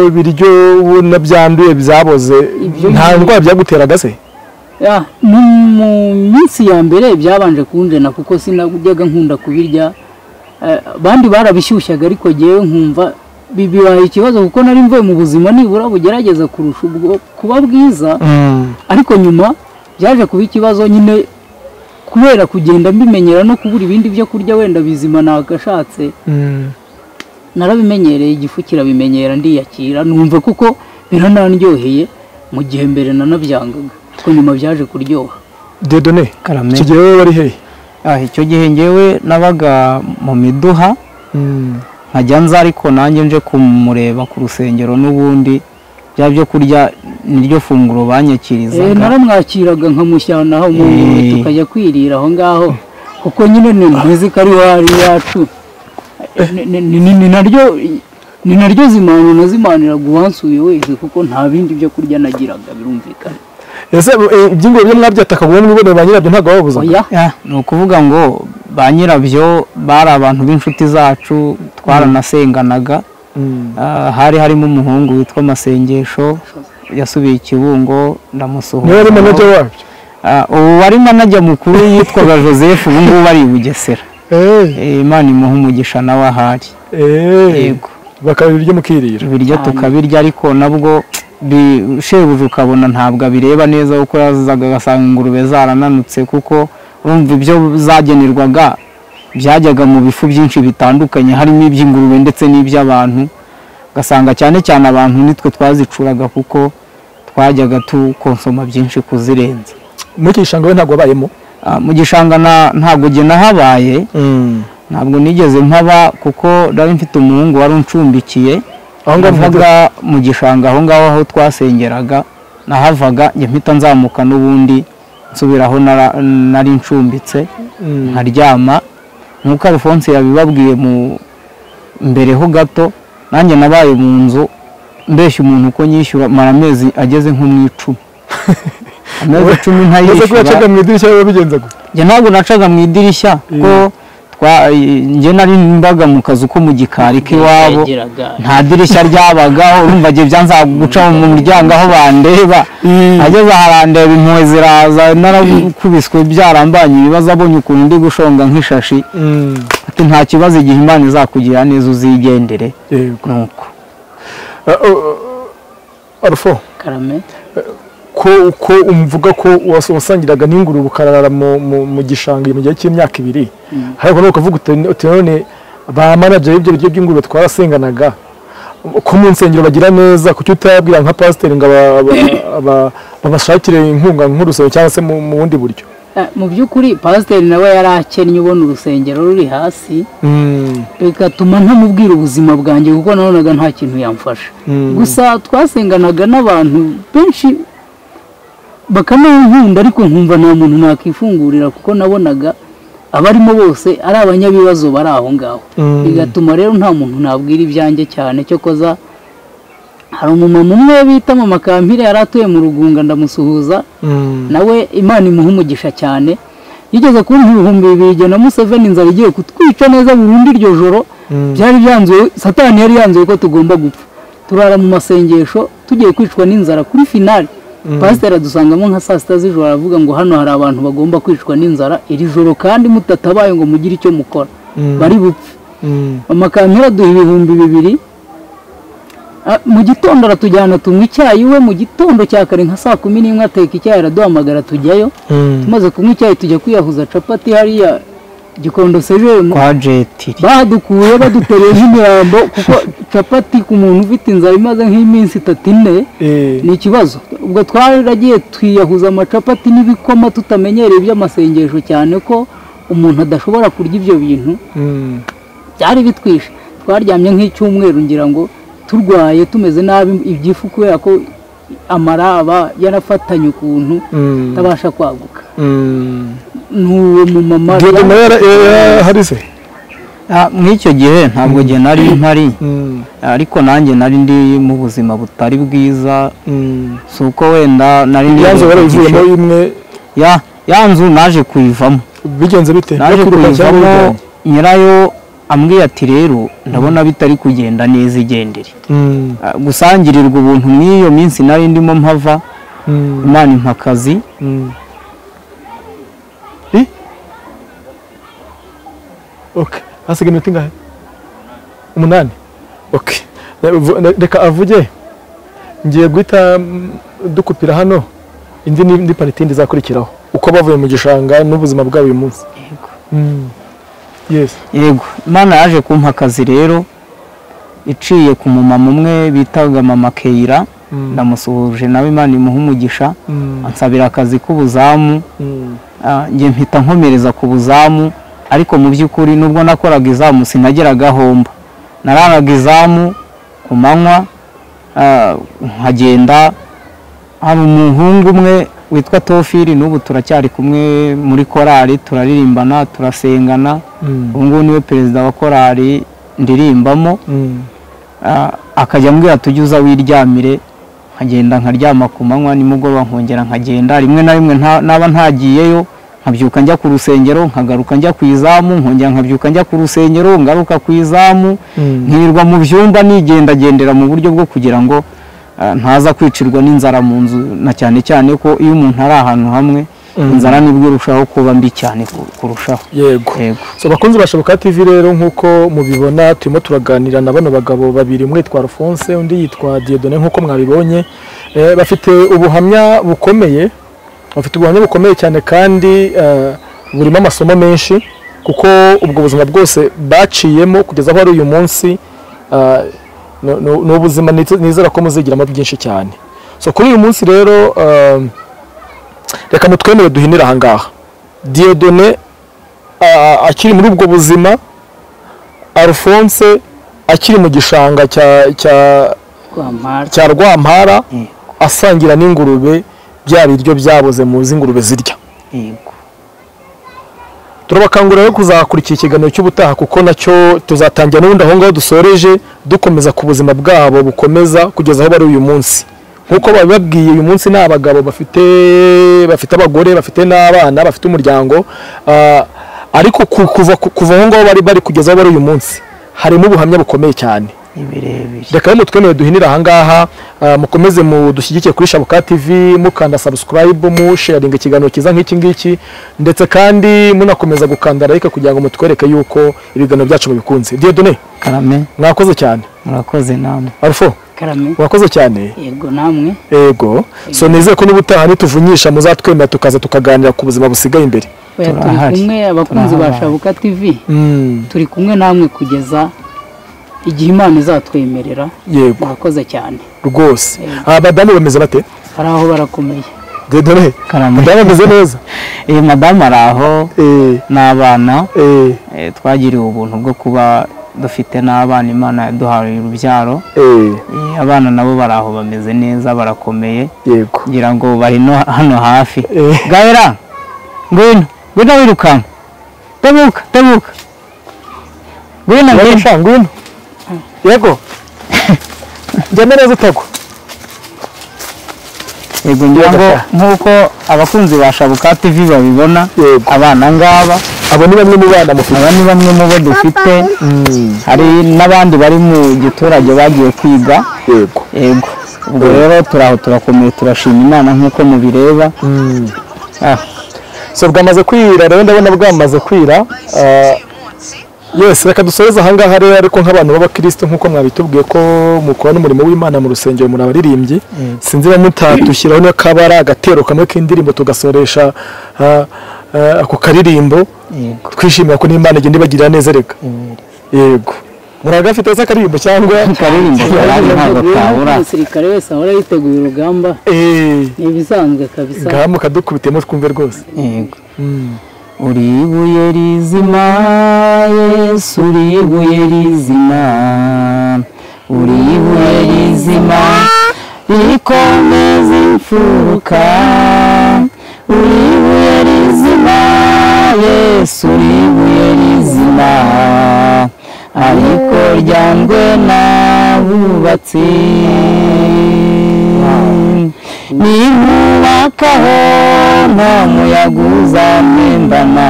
ibiryo ubona byanduye byaboze, nta ndwara byaguteraga se? Mu minsi ya mbere byabanje kunjena kuko sinajyaga nkunda kubirya, abandi barabishyushyaga ariko jyewe nkumva bibaye ikibazo kuko nari mvuye mu buzima nibura bugerageza kurusha ubwo kuba bwiza. Ariko nyuma byaje kuba ikibazo nyine kubera kugenda mbimenyera no kubura ibindi byo kurya wenda bizima nagashatse. Narabimenyereye, igifu kirabimenyera, ndiyakira, numva kuko biranandyoheye mu gihe mbere nanabyangaga, ariko nyuma byaje kuryoha. Dieudonné, icyo gihe wowe wari hehe? Icyo gihe ngewe nabaga mu miduha, nkajya nza ariko nanjye nje kumureba ku rusengero, n'ubundi bya byo kurya niryo funguro banyakirizaga. Naramwakiraga nkamushyana aho mu tukajya kwirira aho ngaho, kuko nyine ni ntuzi ko ari wari yacu. Ni naryo zimano nazimaniraga uwansuye wese kuko nta bindi byo kurya nagiraga, birumvikana. Ese iby'ingurube mwabyatakaga mwiboneye ba nyirabyo ntabwo babuzaga? Ni ukuvuga ngo ba nyirabyo bari abantu b'inshuti zacu, twaranasenganaga. Hari harimo umuhungu witwa Masengesho yasubiye i Kibungo, ndamusuhuza. Niwe wari manager wabyo? Ubu wari manager mukuru yitwaga Joseph, ubu ngubu ari i Bugesera. Imana imuha umugisha nawe ahari. Yego. Bakabirya mukirira? Ibiryo tukabirya, ariko nabwo shebuja ukabona ntabwo abireba neza kuko yazaga agasanga ingurube zarananutse, kuko urumva ibyo zagenerwaga byajyaga mu bifu byinshi bitandukanye, harimo iby'ingurube ndetse n'iby'abantu, ugasanga cyane cyane abantu nitwe twazicuraga kuko twajyaga tukonsoma byinshi kuzirenza. Muri iki gishanga we ntabwo wabayemo? Mu gishanga ntabwo jye nahabaye, ntabwo nigeze mpaba kuko nari mfite umuhungu wari uncumbikiye. Aho ngaho Navaga mu gishanga aho ngaho aho twasengeraga, nahavaga njye mpita nzamuka n'ubundi nsubiraho nari ncumbitse nkaryama. Nk'uko Alphonse yabibabwiye mu mbere ho gato, nanjye nabaye mu nzu mbeshya umuntu uko nyishyura, mara amezi ageze nko mu 10. Amezi 10 ntayishyura. Wacaga mu idirishya wabigenza gute? Njye ntabwo nacaga mu idirishya ko njye nari mbaga mu kazu ko mu gikari k'iwabo, nta dirishya ryabagaho. Urumva njye byanza guca mu muryango aho bandeba, ageze aharandeba impuhwe ziraza, narakubiswe byarambanye ibibazo, abonye ukuntu ndi gushonga nk'ishashi, ati nta kibazo, igihe Imana izakugira neza uzigendere. Nuko Alpho, Karame, ko umvuga ko wasangiraga n'ingurube ukarara mu gishanga mu gihe cy'imyaka 2, ariko nuko ukavuga uti none ba manager y'ibyo biryo by'ingurube twarasenganaga, ko mu nsengero bagira neza, kuki utabwira nka pasiteri ngo babashakire inkunga nk'urusengero cyangwa se mu bundi buryo? Mu by'ukuri pasiteri nawe yari akennye, ubona urusengero ruri hasi, bigatuma ntamubwira ubuzima bwanjye kuko nabonaga nta kintu yamfasha. Gusa twasenganaga n'abantu benshi bakanankunda, ariko nkumva nta muntu nakifungurira kuko nabonaga abarimo bose ari abanyabibazo bari aho ngaho, bigatuma rero nta muntu nabwira ibyanjye cyane. Cyokoza hari umumama umwe bita Mama Kampire, yari atuye mu Rugunga, ndamusuhuza nawe Imana imuha umugisha cyane. Yigeze kumpa 2000 na Museveni, inzara igiye kutwica neza burundu iryo joro, byari byanzuye, Satani yari yanzuye ko tugomba gupfa. Turara mu masengesho tugiye kwicwa n'inzara kuri finale. Pasiteri adusangamo nka saa 6 z'ijoro, aravuga ngo hano hari abantu bagomba kwicwa n'inzara iri joro, kandi mutatabaye ngo mugire icyo mukora bari bupfe. Mama Kampire aduha 2000. Mu gitondo aratujyana tunywa icyayi we, mu gitondo cya kare nka saa 11 ateka icyayi araduhamagara tujyayo. Tumaze kunywa icyayi tujya kwiyahuza capati hariya Gikondo Sejemu kwa Jetiri, badukuye badutereye nk'imirambo, kuko capati ku muntu ufite inzara imaze nk'iminsi 3 4 ni ikibazo. Ubwo twaragiye twiyahuza amacapati n'ibikoma, tutamenyereye iby'amasengesho cyane ko umuntu adashobora kurya ibyo bintu, byari bitwishe. Twaryamye nk'icyumweru ngira ngo turwaye tumeze nabi igifu, kubera ko amara aba yarafatanye ukuntu tabasha kwaguka. N'uwo mumama hari se mw'icyo gihe ntabwo gihe nari mpari, ariko nanjye nari ndi mu buzima butari bwiza. Si uko wenda nari ndi imwe ya nzu naje kuyivamo. Bigenze bite? Naje kuyivamo, nyirayo ambwiye ati rero ndabona bitari kugenda neza, igendere. Gusangirirwa ubuntu mw'iyo minsi nari ndimo mpava, Imana impa akazi. Okay, hasigaye iminota ingahe? 8. Okay, reka avuge, ngiye guhita dukupira hano indi ni paritindi izakurikiraho uko bavuye mu gishanga n'ubuzima bwabo uyu munsi. Yes. Yego, Imana yaje kumpa akazi rero iciye ku mumama umwe bitaga Mama Keira, ndamusuhuje nawe Imana imuha umugisha, ansabira akazi k'ubuzamu. Njye mpita nkomereza ku buzamu, ariko mu by'ukuri nubwo nakoraga izamu sinageraga homba, nararaga izamu ku manywa nkagenda. Hari umuhungu umwe witwa Tofiri, n'ubu turacyari kumwe muri korali, turaririmbana turasengana. Ubu ngubu niwe perezida wa korali ndirimbamo. Akajya ambwira tujye uza wiryamire, nkagenda nkaryama ku manywa, nimugoroba nkongera nkagenda. Rimwe na rimwe naba ntagiyeyo nkabyuka njya ku rusengero, nkagaruka njya ku izamu, nkongera nkabyuka njya ku rusengero, ngaruka ku izamu, nkirirwa mu byumba nigendagendera mu buryo bwo kugira ngo ntaza kwicirwa n'inzara mu nzu, na cyane cyane ko iyo umuntu ari ahantu hamwe inzara nibwo irushaho kuba mbi cyane kurushaho. Yego. So bakunzi ba Shoboka TV rero nkuko mubibona turimo turaganira na bano bagabo babiri, umwe yitwa Alphonse undi yitwa Dieudonné nkuko mwabibonye. Bafite ubuhamya bukomeye, bafite ubuhamya bukomeye cyane kandi burimo amasomo menshi, kuko ubwo buzima bwose baciyemo kugeza aho ari uyu munsi ni ubuzima nizera ko muzigiramo byinshi cyane. So kuri uyu munsi rero reka mutwemere duhinira aha ngaha. Dieudonné akiri muri ubwo buzima, Alphonse akiri mu gishanga cya Rwampara asangira n'ingurube bya biryo byaboze mu z'ingurube zirya. Turabakangurira rero kuzakurikira ikiganiro cy'ubutaha, kuko nacyo tuzatangira n'ubundi aho ngaho dusoreje, dukomeza ku buzima bwabo bukomeza kugeza aho bari uyu munsi. Nkuko babibabwiye, uyu munsi ni abagabo bafite abagore, bafite n'abana, bafite umuryango, ariko kuva aho ngaho bari kugeza aho bari uyu munsi harimo ubuhamya bukomeye cyane. Reka rero mutwemerere duhinire aha ngaha, mukomeze mudushyigikire kuri Shabuka TV, mukanda subscribe, mu sharing ikiganiro cyiza nk'iki ngiki, ndetse kandi munakomeza gukanda like kugira ngo mutwereke yuko ibiganiro byacu mubikunze. Dieudonné, karame, mwakoze cyane. Murakoze namwe. Alpho, karame, mwakoze cyane. Yego namwe. Yego. So nizeye ko n'ubutaha nituvunyisha muzatwemera tukaza tukaganira ku buzima busigaye imbere. Turi kumwe abakunzi ba Shabuka TV, turi kumwe namwe kugeza igihe Imana izatwemerera. Yego, murakoze cyane rwose. Abadamu bameze bate? Hari aho barakomeye. Dieudonné, madamu ameze neza? Madamu ari aho n'abana. Twagiriwe ubuntu bwo kuba dufite n'abana, Imana yaduhaye urubyaro. Abana nabo bari aho bameze neza, barakomeye. Yego, ngira ngo bari no hano hafi. Gaera, ngwino, ngwino wirukanka, tebuka, tebuka, ngwino, ngwino, ngwino. Yego, genda neza utagwa. Yego, ngira ngo nk'uko abakunzi ba Shabuka TV babibona, abana ngaba abo ni bamwe mu bana mufite, aba ni bamwe mu bo dufite. Hari n'abandi bari mu giturage bagiye kwiga. Yego, yego. Ubwo rero turaho turakomeye, turashima Imana nk'uko mubireba. So bwamaze kwira rero, ndabona bwamaze kwira. Yes, reka dusoreze aha ngaha rero, ariko nk'abantu b'abakristo nk'uko mwabitubwiye ko mukora n'umurimo w'Imana mu rusengero, muri abaririmbyi, sinzi ba mutatushyiraho n'akabara agatero kamwe k'indirimbo tugasoresha ako karirimbo, twishimira ko n'Imana igenda ibagirira neza. Reka yego, muragafite se akaririmbo cyangwa akaririmbo ntabwo kabura? Umusirikare wese ahora yiteguye urugamba, ni ibisanzwe kabisa. Ngaha mukadukubitemo twumve rwose. Yego. Uri ibuye rizima Yesu, uri ibuye rizima, uri ibuye rizima rikomeza imfuruka, uri ibuye rizima Yesu, uri ibuye rizima, ariko ryangwe n'abubatsi. Ninkubakaho nta muyaga uzantembana,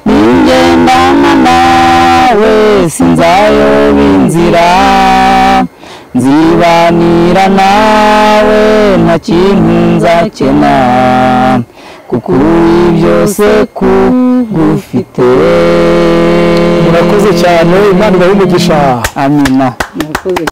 ningendana nawe sinzayoba inzira, nzibanira nawe nta kintu nzakena, kuko uri byose kugufite. Murakoze cyane, Imana ibahe umugisha. Amina. Murakoze.